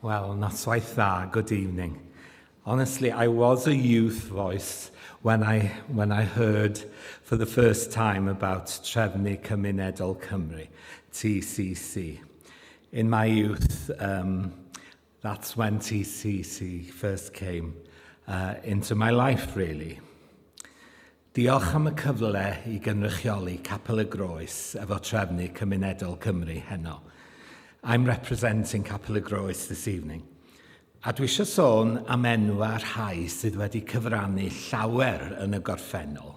Wel, noswaith dda, good evening. Honestly, I was a youth voice when I, when I heard for the first time about Trefnu Cymunedol Cymru, TCC. In my youth, um, that's when TCC first came uh, into my life, really. Diolch am y cyfle i gynrychioli Capel y Groes efo Trefnu Cymunedol Cymru heno. I'm representing Capel y Groes this evening. A dwi eisiau sôn am enwau rhai sydd wedi cyfrannu llawer yn y gorffennol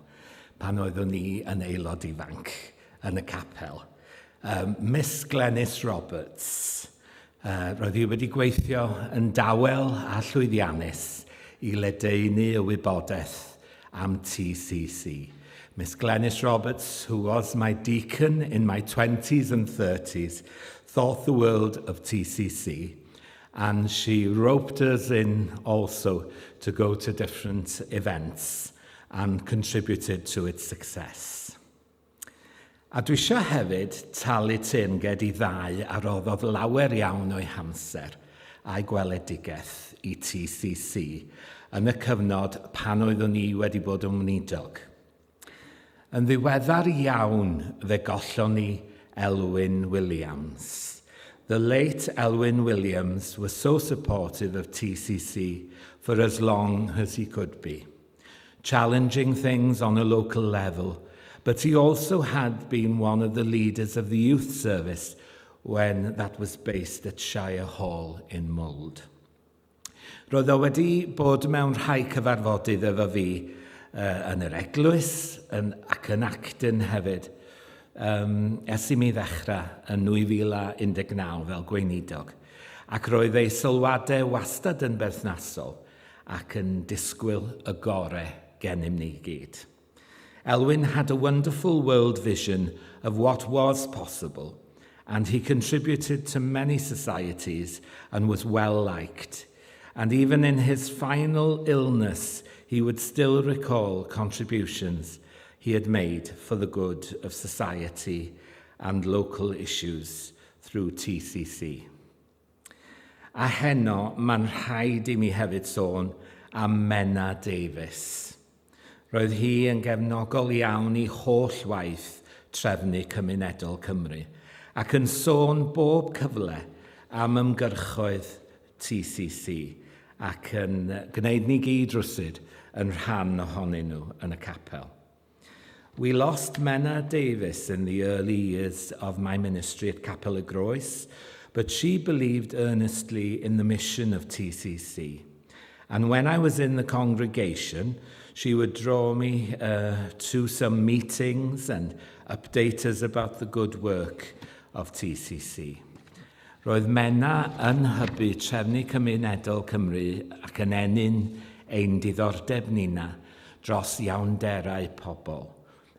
pan oeddwn i yn aelod ifanc yn y capel. Um, Miss Glenys Roberts, uh, roedd hi wedi gweithio yn dawel a llwyddiannus i ledaenu y wybodaeth am TCC. Miss Glenys Roberts, who was my deacon in my 20s and 30s, thought the world of TCC and she roped us in also to go to different events and contributed to its success. A dwi eisiau hefyd talu teyrnged i ddau a roddodd lawer iawn o'i hamser a'i gweledigaeth i TCC yn y cyfnod pan oeddwn i wedi bod yn weinidog. Yn ddiweddar iawn fe gollon ni Elwyn Williams. The late Elwyn Williams was so supportive of TCC for as long as he could be. challenging things on a local level, but he also had been one of the leaders of the youth service when that was based at Shire Hall in Mold. Roedd o wedi bod mewn rhai cyfarfodydd efo fi uh, yn yr eglwys yn, ac yn Acton hefyd, um, ers i mi ddechrau yn 2019 fel gweinidog, ac roedd ei sylwadau wastad yn berthnasol ac yn disgwyl y gore gennym ni gyd. Elwyn had a wonderful world vision of what was possible, and he contributed to many societies and was well liked. And even in his final illness, he would still recall contributions he had made for the good of society and local issues through TCC. A heno, mae'n rhaid i mi hefyd sôn am Menna Davies. Roedd hi yn gefnogol iawn i holl waith trefnu cymunedol Cymru, ac yn sôn bob cyfle am ymgyrchoedd TCC ac yn gwneud ni gyd rwsyd yn rhan ohonyn nhw yn y capel. We lost Menna Davies in the early years of my ministry at Capel y Groes, but she believed earnestly in the mission of TCC. And when I was in the congregation, she would draw me uh, to some meetings and update us about the good work of TCC. Roedd Menna yn hybu trefnu cymunedol Cymru ac yn ennyn ein diddordeb nina dros iawnderau pobl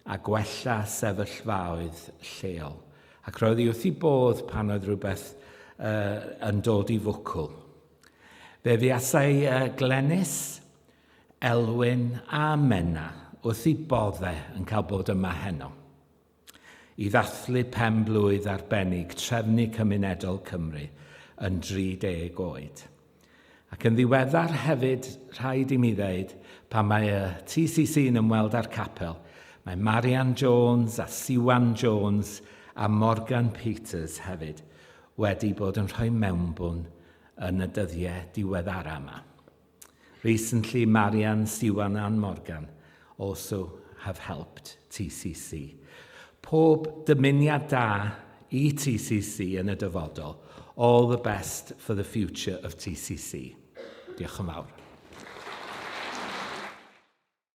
a gwella sefyllfaoedd lleol. Ac roedd hi wrth ei bodd pan oedd rhywbeth uh, yn dod i fwcwl. Fe fuasai uh, Glenys, Elwyn a Menna wrth ei boddau yn cael bod yma heno. I ddathlu pen blwydd arbennig Trefnu Cymunedol Cymru yn 30 oed. Ac yn ddiweddar hefyd, rhaid i mi ddeud, pan mae y TCC yn ymweld â'r capel, mae Marian Jones a Siwan Jones a Morgan Peters hefyd wedi bod yn rhoi mewnbwn yn y dyddiau diweddara yma. Recently, Marian, Siwan and Morgan also have helped TCC. Pob dymuniad da i TCC yn y dyfodol. All the best for the future of TCC. Diolch yn fawr.